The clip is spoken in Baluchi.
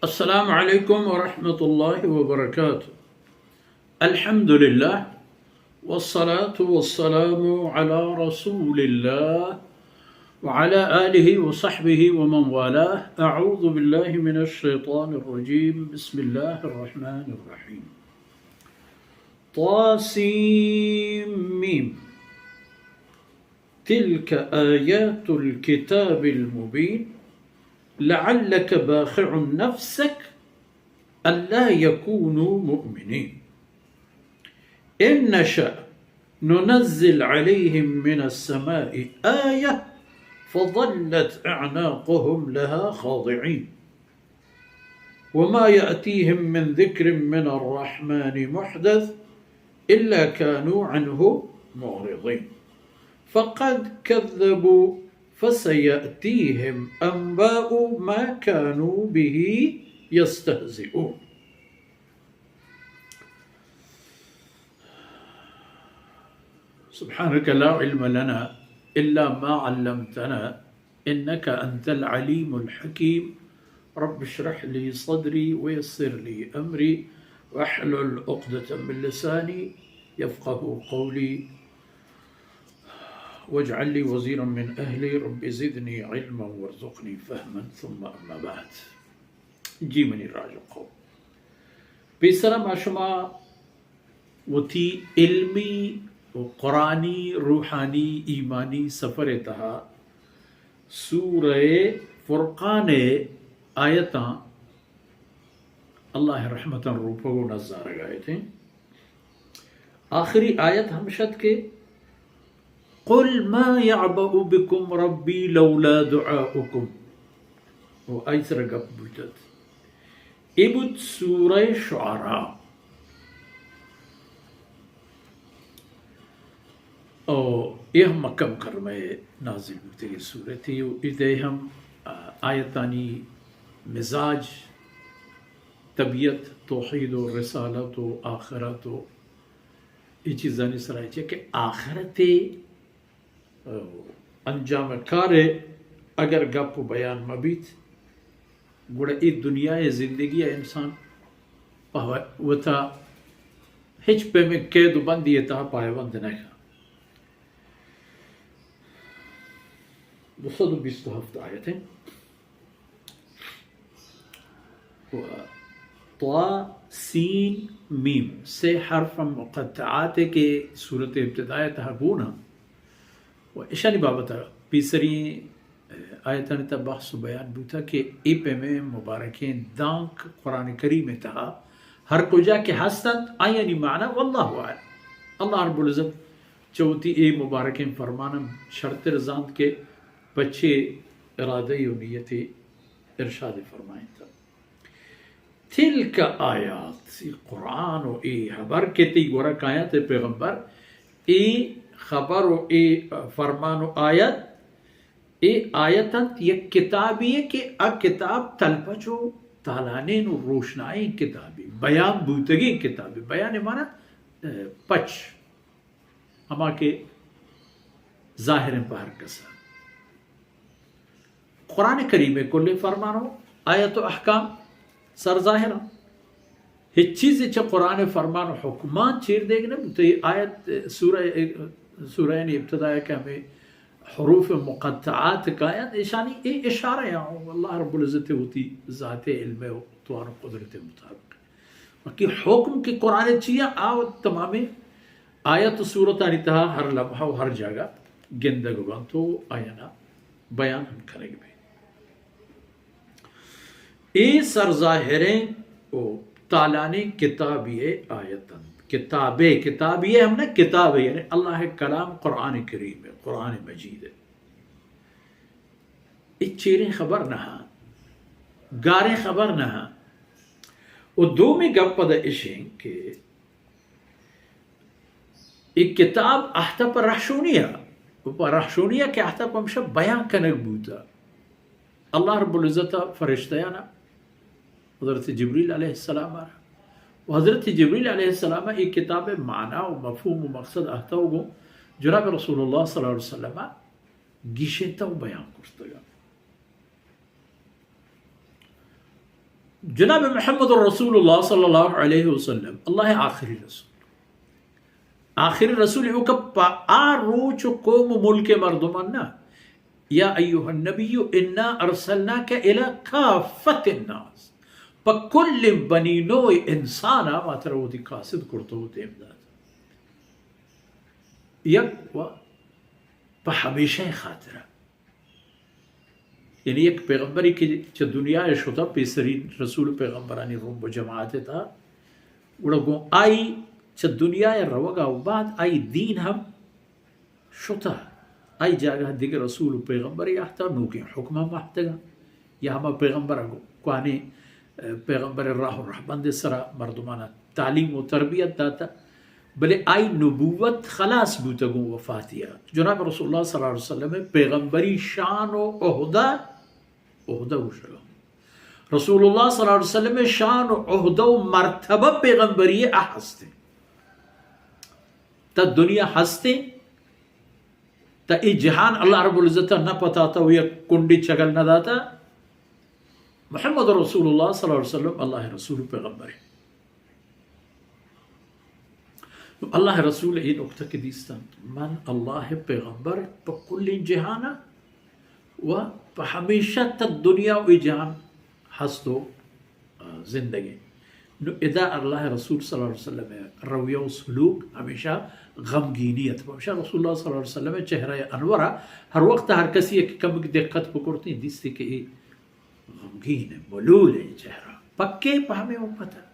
السلام عليكم ورحمة الله وبركاته. الحمد لله، والصلاة والسلام على رسول الله وعلى آله وصحبه ومن والاه. أعوذ بالله من الشيطان الرجيم. بسم الله الرحمن الرحيم. طاسيم ميم. تلك آيات الكتاب المبين. لعلك باخع نفسك ألا يكونوا مؤمنين. إن نشأ ننزل عليهم من السماء آية فظلت أعناقهم لها خاضعين. وما يأتيهم من ذكر من الرحمن محدث إلا كانوا عنه معرضين. فقد كذبوا فسيأتيهم أنباء ما كانوا به يستهزئون. سبحانك لا علم لنا إلا ما علمتنا إنك أنت العليم الحكيم. رب اشرح لي صدري ويسر لي أمري واحلل عقدة من لساني يفقه قولي واجعل لي وزيرا من أهلي رب زدني علما وارزقني فهما ثم أما بعد. جی منی راج و قوم، پیسرا ما شما وتی علمی و قرآنی، روحانی، ایمانی سفر ءِ تہا سورہ فرقان ءِ آیتاں اللہ ءِ رحمتاں روپگ و نزارگ ءَ اتیں۔ آخری آیت ہمش ات کہ قل ما يعبأ بكم ربي لولا دعاؤكم۔ و آئی سرا گپ بوتت۔ اے بوت سورہ شعراء۔ او اے ہم مکہ مکرمہ ءَ نازل بوتگیں سورتے و ادے ہم، آ، آیتانی مزاج، طبیعت، توحید و رسالت و آخرت و اے چیزانی سرا چہ کہ آخرت ءِ انجام کار ءِ اگر گپ و بیان مہ بیت، گڑا اے دنیا ءِ زندگی ءَ انسان پہ وتا ہچ پیمیں قید و بندی ءِ تہا پائبند نہ کن۔ دو سد و بیست و ہفت آیت ایں۔ و طا سین میم، سے حرف مقطعات کہ سورت ابتداء ءِ تہا گون اَنت۔ و اشانی بابت ءَ پیسری آیتانی تہا بحث و بیان بوتا کہ اے پیمیں مبارکیں دانک قرآن کریم ءِ تہا ہر کجا کہ ہست اَنت، آیانی معنی واللہ اعلم۔ اللہ رب العزت چہ وتی اے مبارکیں فرمان ءَ شرتر زانت کہ پہ چے ارادہ و نیتے ارشاد فرمائینتگ۔ تلک آیات، اے قرآن و اے خبر کہ تئی گورا کاینت اے پیغمبر، اے خبر و اے فرمان و آیت، اے آیت اَنت یک کتابے کہ آ کتاب تلپچ و تالانین و روشنائیں کتابے، بیان بوتگیں کتابے۔ بیان ءِ معنی، اے، پچ۔ ہما کہ ظاہر ایں پہ ہر کس ءَ۔ قرآن کریم ءِ کلیں فرمان و آیت و احکام سر ظاہر اَنت۔ ہچ چیزے چہ قرآن ءِ فرمان و حکماں چیر دیگ نہ بوت۔ اے آیت، سورہ، سورہ یعنی ابتدا ءَ کہ ہمے حروف مقطعات کاینت، ایشانی اے اشارہ اَنت۔ اللہ رب العزت ءِ وتی ذات ءِ علم ءِ و توان و قدرت ءِ مطابق۔ باقی حکم کہ قرآن ءِ چیا، آ تمامیں آیت و سورتانی تہا ہر لمحہ و ہر جاگہ گندگ بنت و آیانا بیان ہم کنگ بیت۔ اے سرظاہریں و تالانیں کتابے ءِ آیت اَنت۔ کتابے، کتابے ءِ ہم نہ، کتابے، یعنی اللہ ءِ کلام قرآن کریم ءِ، قرآن مجید ءِ۔ اے چیریں خبر نہ اَنت، گاریں خبر نہ اَنت۔ و دومی گپ پدا اش ایں کہ اے کتاب اہتہ پہ رہشونی ءَ، و پہ رہشونی ءَ کہ اہتہ پمشا بیان کنگ بوتا۔ اللہ رب العزت ءَ فرشتیانا، حضرت جبریل علیہ السلام ءَ را، و حضرت جبریل علیہ السلام ءَ اے کتاب ءِ معنی و مفہوم و مقصد اہتہ و گوں جناب رسول اللہ صلی اللہ علیہ وسلم ءَ گیشینتہ و بیان کرتگا۔ جناب محمد رسول اللہ صلی اللہ علیہ وسلم اللہ آخری رسول، آخری رسول ایوکا پہ آ روچ و قوم و ملک مردمان نا، یا ایها النبی انا ارسلناک الی کافة الناس، پہ کل بنی نوع انسان ما ترا وتی قاصد کرتو و دیم دات، یک و پہ ہمیشہ خاطرہ۔ یعنی یک پیغمبری کہ چہ دنیا شتا، پیسری رسول پیغمبرانی روم و جماعت تا، گڑا گوں آئی چہ دنیا روگا و بعد آئی دین ہم شتا، آئی جاگہ دگہ رسول و پیغمبری آہتا، نوکیں حکم ہم آہتگا، یا ہما پیغمبر کوانی پیغمبر راہ و رہبند سرا مردمانا تعلیم و تربیت داتا، بلے آئی نبوت خلاص بوتگوں وفاتیا۔ جناب رسول اللہ صلی اللہ علیہ وسلم پیغمبری شان و عہدہ، عہدہ گوشگا، رسول اللہ صلی اللہ علیہ وسلم شان و عہدہ و مرتبہ پیغمبری آ ہستے، تا دنیا ہستے، تا ای جہان اللہ رب العزت نہ پتاتا و یک کنڈی چگل نہ داتا۔ محمد رسول اللہ صلی اللہ علیہ وسلم اللہ رسول پیغمبر۔ نو اللہ رسول ای نقطہ کہ دیستن، من اللہ پیغمبر پہ کلیں جہانا و پہ ہمیشہ تا دنیا و ای جہان ہست و زندگیں۔ نو ادا اللہ رسول صلی اللہ علیہ وسلم رویہ و سلوک ہمیشہ غمگینی ات۔ ہمیشہ رسول اللہ صلی اللہ علیہ وسلم چہرہ انورا ہر وقت ہر کسی کہ کمک دقت بکرتی دیستی کہ ای غمگین ہے، ملول ہے چہرہ۔ پکے پہ ہمیں امت ہے۔